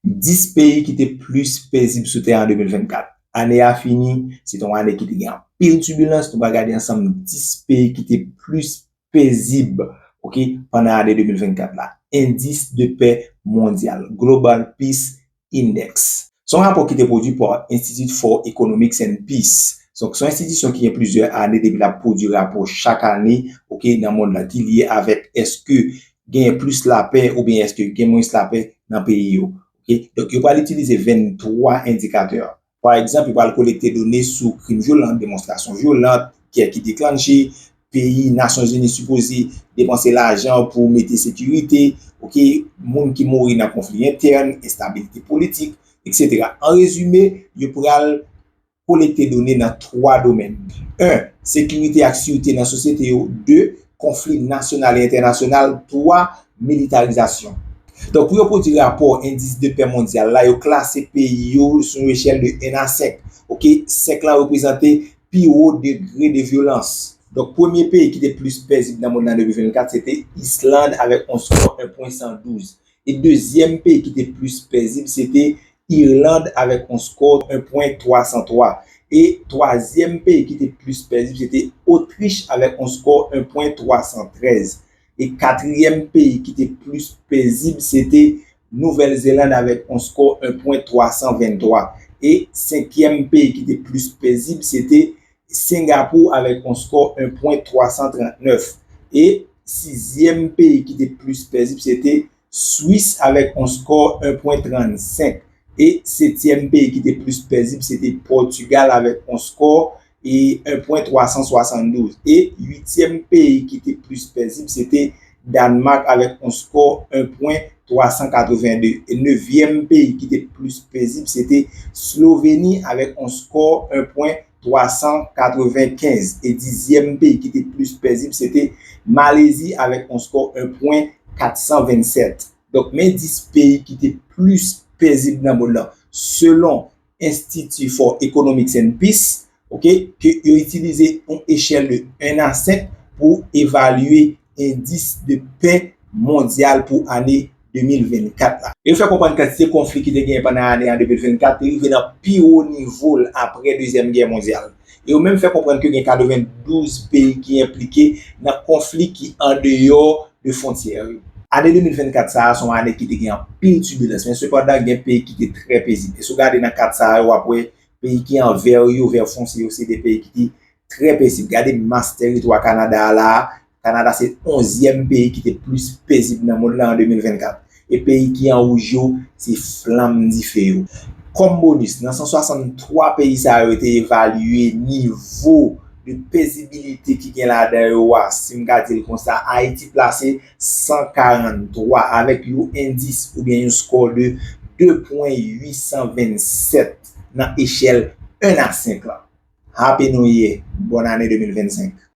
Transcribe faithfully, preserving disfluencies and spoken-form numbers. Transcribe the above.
Dis peyi ki te plis pezib sou tè an de mil vennkat. Ane a fini, se te yon ane ki te gen anpil tibilans. Nou pral gade ansanm dis peyi ki te plis pezib, ok, pandan ane de mil vennkat la. Endis de pè mondyal, Global Peace Index. Se yon rapò ki te pwodui pa Institute for Economics and Peace. Donk, se yon enstitisyon ki gen plizyè ane depi l ap pwodui rapò chak ane, ok, nan mond lan, ki lye avèk èske genyen plis lapè oubyen èske gen mwens lapè nan peyi yo. Ok? Donk, yo pral itilize venntwa endikatè. Pa egzanp, yo pral kolekte done sou krim vyolan, demonstrasyon vyolan, gè ki deklanche, peyi Nasyonzini sipoze depanse lajan pou mete sekirite, ok, moun ki mouri nan konfli entèn, enstabilite politik, etsetera. An rezime, yo pral kolekte done nan twa domèn. En, sekirite ak sirte nan sosyete yo. De, konfli nasyonal e entènasyonal. Twa, militarizasyon. Donk, pou yo pwodui rapò endis de pè mondyal la, yo klase peyi yo sou yon echèl de en a senk. Ok, senk lan reprezante pi wo degre de vyolans. Donk, premye peyi ki te plis pezib nan mond lan de mil vennkat, se te Island avèk yon skò en pwen san douz. E dezyèm peyi ki te plis pezib, se te Irland avèk yon skò en pwen twa san twa. E twazyèm peyi ki te plis pezib, se te Otrich avèk yon skò en pwen twa san trèz. E katriyèm peyi ki te plis pezib, se te Nouvèl Zeland avèk yon skò en pwen twa san venntwa. E senkyèm peyi ki te plis pezib, se te Sengapou avèk yon skò en pwen twa san trannèf. E sizyèm peyi ki te plis pezib, se te Swis avèk yon skò en pwen trannsenk. E setyèm peyi ki te plis pezib, se te Pòtigal avèk yon skò e en pwen twa san swasanndouz. E uityèm peyi ki te plis pezib, se te Dànmak avèk yon skò en pwen twa san katrevende. E nevyèm peyi ki te plis pezib, se te Sloveni avèk yon skò en pwen twa san katrevenkenz. E dizyèm peyi ki te plis pezib, se te Malezi avèk yon skò en pwen kat san vennsèt. Donk, men dis peyi ki te plis pezib nan mond lan, selon Institute for Economics and Peace, ok, ke yo itilize yon echèl de en a senk pou evalye endis de pè mondyal pou ane de mil vennkat la. Yo fè konprann kantite konfli ki te genyen pandan ane an de mil vennkat te rive nan pi wo nivo l apre Dezyèm Gè Mondyal. E yo menm fè konprann ke gen katrevendouz peyi ki enplike nan konfli ki andeyò de fwontyè yo. Ane de mil vennkat sa a se yon ane ki te gen anpil tibilans, men sepandan gen peyi ki te trè pezib. E si w gade nan kat sa a yo, w ap wè peyi ki an vè yo, vè fonse yo, se de peyi ki te trè pezib. Gade mas tèritwa Kanada a la a. Kanada se onzyèm peyi ki te plis pezib nan mond lan an de mil vennkat. E peyi ki an wouj yo, se flanm dife yo. Kòm bonis, nan san swasanntwa peyi sa yo te evalye nivo de pezibilite ki gen ladan yo a, si m ka di l konsa, Ayiti plase san karanntwa avèk yon endis oubyen yon skò de de pwen uit san vennsèt nan echèl en a senk lan. Happy New Year! Bòn ane de mil vennsenk!